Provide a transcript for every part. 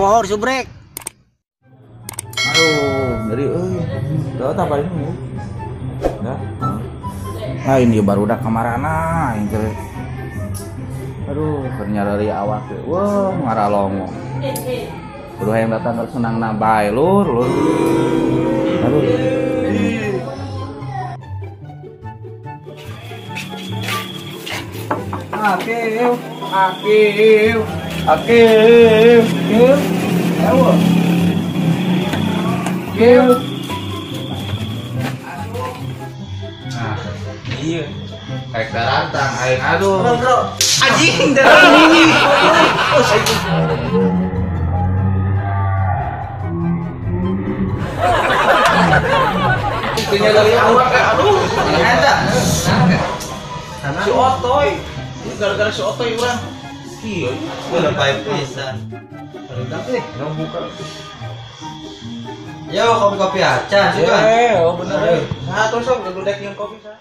Poho subrek. Aduh, ngeri euy. Teu tah paling nu. Dah. Lain ieu barudak kamarana aing teh. Aduh, keur nyareri awak teh. Wah, ngaralongo. Kudu hayang datang keur senangna bae lur, lur. Aduh. Akil, akil, akil, akil, ayo, akil. Nah, iya, kayak darantang, aing aduh. Bro, anjing darantang. Punya dari awak, aduh. Ada. Si Otoy. Gara-gara si Otoy urang. Iya, udah baik pisan. Perintah teh, buka. Yo, kopi aja sih kan. Oh bener. Nah, terus sok gedudek yang kopi sa.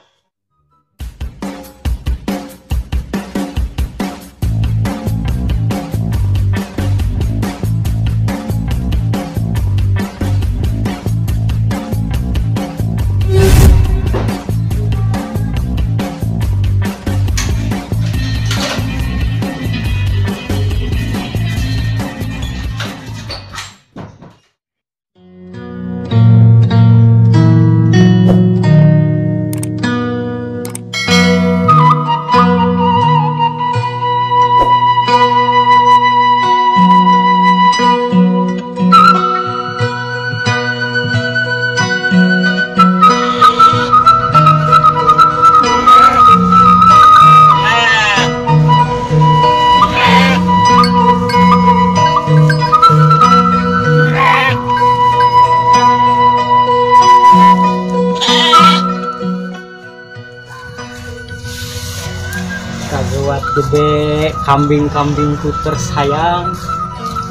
Kaguat gede kambing-kambingku tersayang,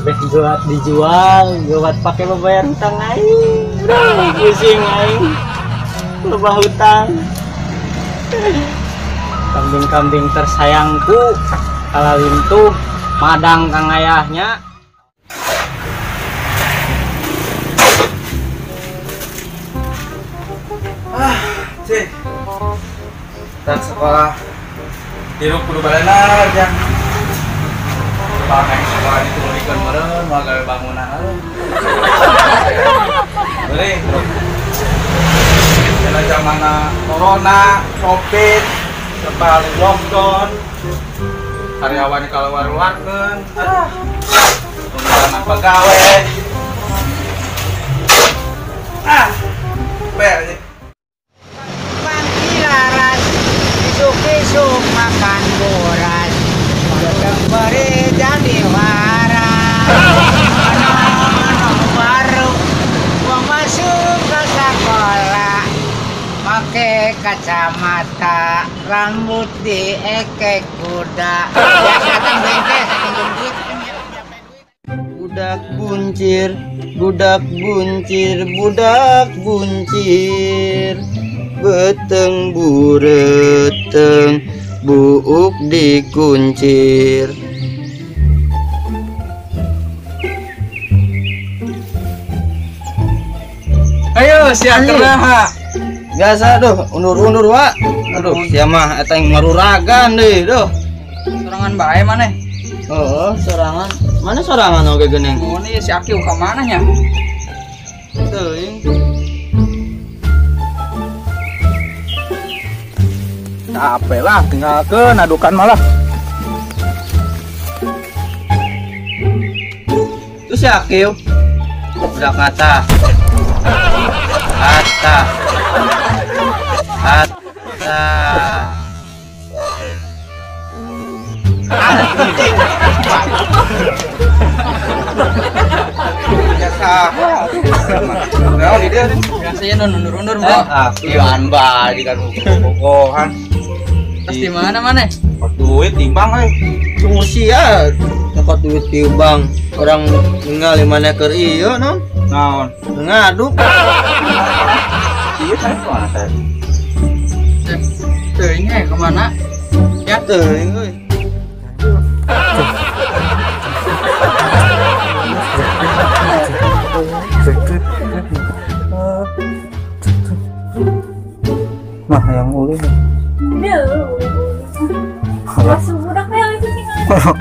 beh buat dijual, buat pakai membayar hutang aing. Udah pusing aing, lebah hutang. Kambing-kambing tersayangku kalau itu madang kang ayahnya. Ah, cih. Dan sekolah tiru kudu balenar jang. Bang sekolah diturunikeun meureun moal gawe bangunan euy. Beuh. Dina zamana corona, Covid, serba lockdown. Karyawan dikaluar-luarkeun. Ah. Pengurangan pegawai. Ah. Ber. Isuk-isuk makan boras, gedeng beri jadi waras. Ono baru, gua masuk ke sekolah, pakai kacamata, rambut diekek kuda. Budak buncir, budak buncir, budak buncir. Beteng bureteng buuk dikuncir. Ayo siap kerja. Biasa duh, undur-undur wa. Aduh, sia mah eta yang maruragan deui duh. Sorangan bae maneh. Oh, sorangan. Mana sorangan oge geuning? Oh, ini si Akil ka mana nya? Teuing. Capek lah, tinggalkeun adukan malah. Terus si Akil budak kata. Kata. Kata. Biasa. Naon di dia? Biasanya undur-undur, Bro. Iwan bae kan bobogohan. Terus di mana maneh? Duit timbang euy. Tunggu sia, dapat duit timbang. Orang ningali mana keur ieu non? Naon? Ngaduk. Ieu teh kumaha teh? Teuing eh kemana? Ya teuing euy. Nah, yang ulin. Duh. Masuk budak yang itu tinggal.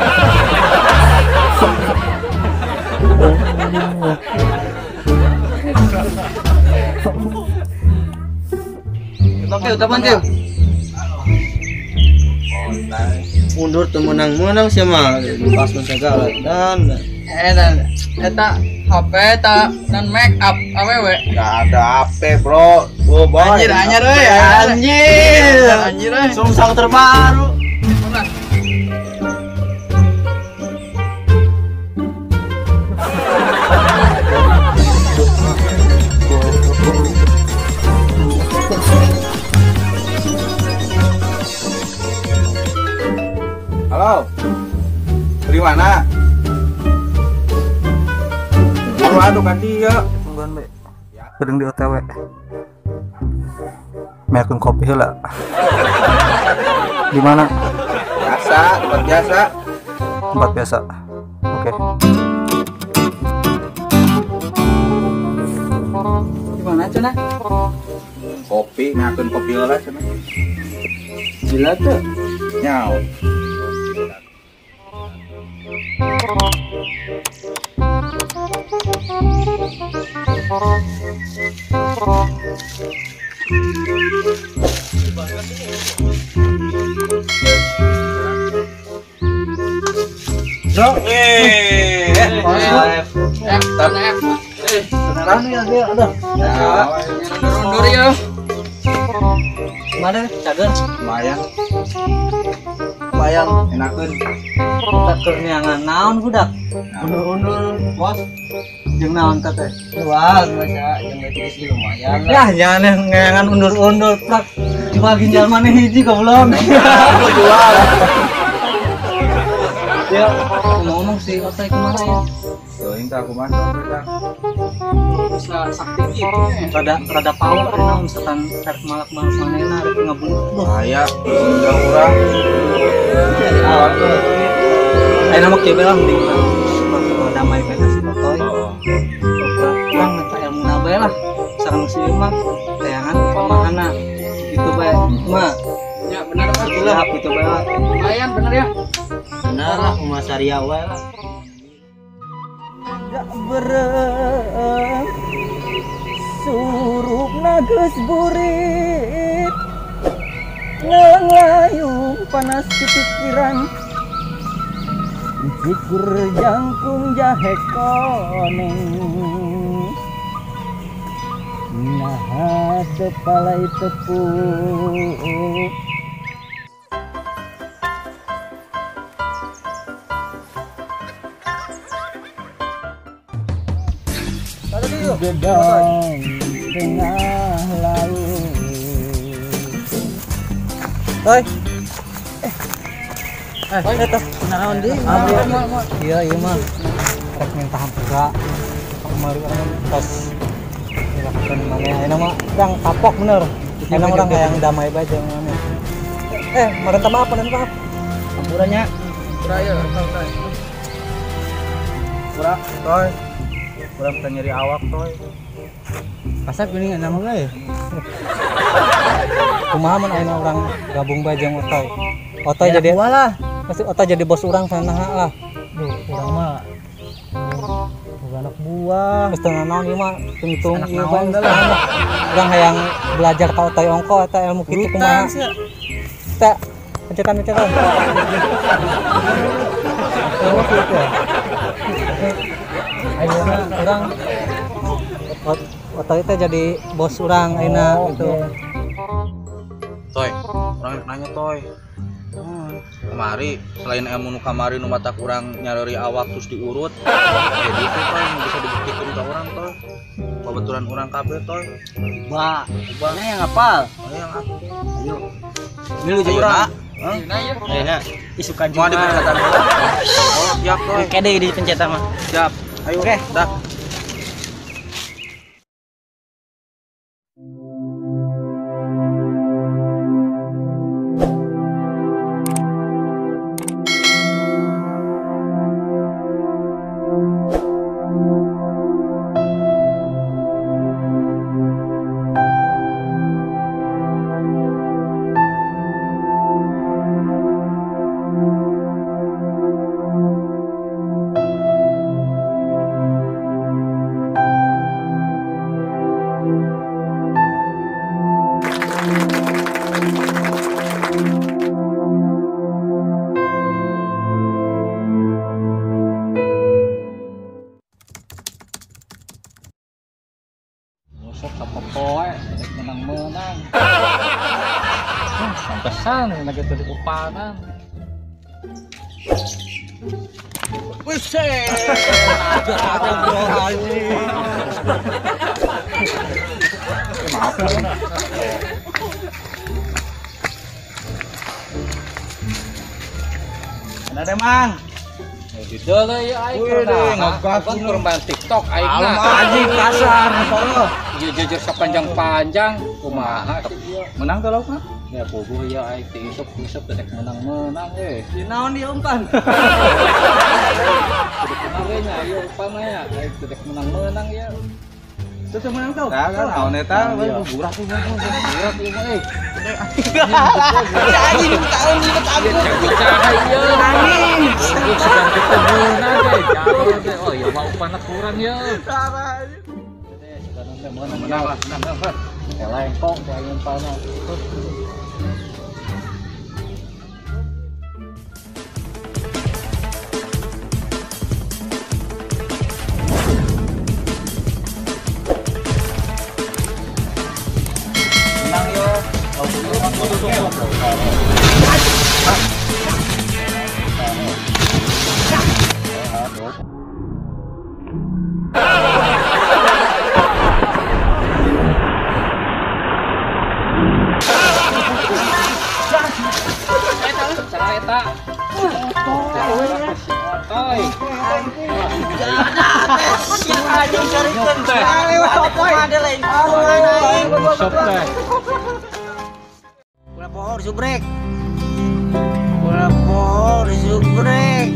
Oke, utapan tuh. Mundur tuh menang-menang sih mah. Pas segala dan eta HP ta dan make up awewe. Enggak ada HP, Bro. Oh, boy. Anjir, anyar euy, anjir. Anjir euy. Sungsang terbaru. Halo. Dari mana? Waduh kan dia. Tungguan be. Sedang di OTW. Merekeun kopi heula. Di mana? Biasa, tempat biasa. Tempat biasa. Oke. Di mana cenah? Kopi, merekeun kopi heula cenah. Gila tuh. Nyau. Bro, Mundur ya. Mana cager? Lumayan. Lumayan enakeun. Kita keur neangan naon budak? Undur-undur, bos. Jeung naon teh? Jual, masa jeung leutik lumayan lah. Ya, jangan neangan undur-undur, prak. Jual ginjal maneh hiji goblok. Jual. Ya, ngomong sih otai kemana ya? Teuing tah kumaha otai tah. Bisa sakti gitu ya. Rada power naon misalkan rek malak-malak manehna rek ngebunuh. Bahaya, ginjal urang. Ayeuna mah kieu bae lah mending damai bae si Otoy. Urang minta ilmuna bae lah. Sareng si ieu mah tayangan pamahana. Gitu bae. Mah. Ya benar mah. Lah gitu bae lah. Lumayan bener ya. Benar lah kumaha saria wae lah. Gak bereng surupna geus burit ngalang-layung panas pikiran cikur jangkung jahe koneng nah tepalai tepuk. Gedong tengah laut. Oi. Eta naon deui? Iya, ieu mah rek minta hampura. Kamari urang tos dilakukan maneh ayeuna mah urang kapok bener. Ayeuna urang hayang damai bae jeung maneh. Marenta maaf, marenta maaf. Hampuranya. Hampura ya, toy. Hampura, toy. Urang teh nyeri awak toy. Kasep geuning nama ge. Kumaha mun ayeuna urang gabung bae jeung Otoy. Otoy jadi lah. Pasti Otoy jadi bos urang sanaha lah. Duh, urang mah boga anak buah. Geus teu nanaon ieu mah hitung-hitung ieu bae. Urang hayang belajar ka Otoy ongko eta ilmu kitu kumaha. Teh pencetan-pencetan. Ilmu kitu. Ayeuna urang Otoy teh jadi bos urang ayeuna gitu. Toy, urang nanya toy. Kemari selain ilmu nu kamari nu mata kurang nyareri awak terus diurut. Jadi itu toy nu bisa dibuktikan ke urang toy. Babaturan urang kabeh toy. Ba, mana yang hafal? Yang hafal. Ayo. Milu jeung urang. Ayeuna. Ayeuna isukan Mau dipencetan heula. Oh, siap toy. Oke deh di pencetan mah. Siap. Ayo. Oke, dah. Sok sapopoe rek menang-menang. Pantesan lagi teu diupanan. Buset. Maaf. Ada Mang. Di deuleu ieu aing kan keur main TikTok aing mah. Anjing kasar soro. Ieu jujur sapanjang-panjang kumaha menang teh laukna? Ya bogoh ieu aing teh isuk-isuk teh menang-menang we. Di naon ieu umpan? Kudu kumaha we nya ieu umpan mah ya aing teh menang-menang ieu. Teu menang tau. Tah kan naon eta we burak tuh burak ieu mah euy. Anjing tahun ieu aku. Ieu nangis. Sedang ketemunan we. Jauh teh. Oh ieu mah umpanna kurang ieu. Menang lah, menang lah. Lengkong teh aing umpanna. Bola pohon subrek. Bola pohon subrek.